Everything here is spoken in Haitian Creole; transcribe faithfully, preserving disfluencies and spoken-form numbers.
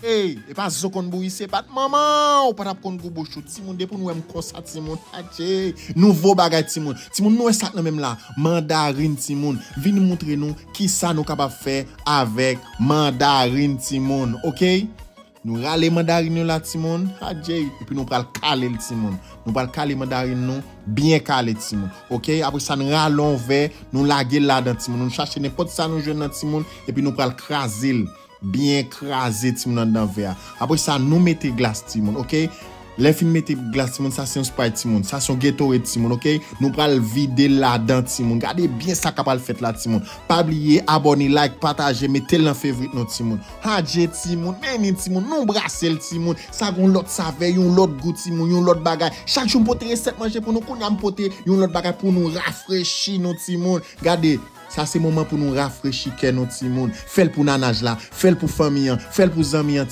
Ey, e pa zo konn bouyi, se bat manman ou pa t ap konn gou bouch ou. Timoun, depi nou wè m konsa, timoun, adje. Nouvo bagay, timoun. Timoun, nou wè sa k nan men m la. Mandarin, timoun. Vin moutre nou kisa nou kapab fè avèk mandarin, timoun. Oke? Nou rale mandarin yo la, timoun. Adje. Epi nou pral kale l, timoun. Nou pral kale mandarin nou byen kale, timoun. Oke? Apre sa, nou rale yon vè, nou lage l ladan, timoun. Nou chache nenpòt sa nou jwenn nan, timoun. Epi nou pral kraze l. Byen kraze, timoun, anndan vè a. Apre sa, nou mete glas, timoun, oke? Lè fin mete glas, timoun, sa se yon Sprite, timoun. Sa se yon Gatorade, timoun, oke? Nou pral vide l ladan, timoun. Gade byen sa k ap pral fèt la, timoun. Pa bliye abòne, like, pataje, mete l nan fevrit nou, timoun. Adje, timoun, men ni, timoun, nou brase l, timoun. Sa gon lòt savè, yon lòt gou, timoun, yon lòt bagay. Chak jou m pote resèt manje pou nou, kounye a m pote yon lòt bagay pou nou rafrechi nou, timoun. Gade, sa se moman pou nou rafrechi kè nou, timoun. Fè l pou nanaj la, fè l pou fanmi an, fè l pou zanmi an,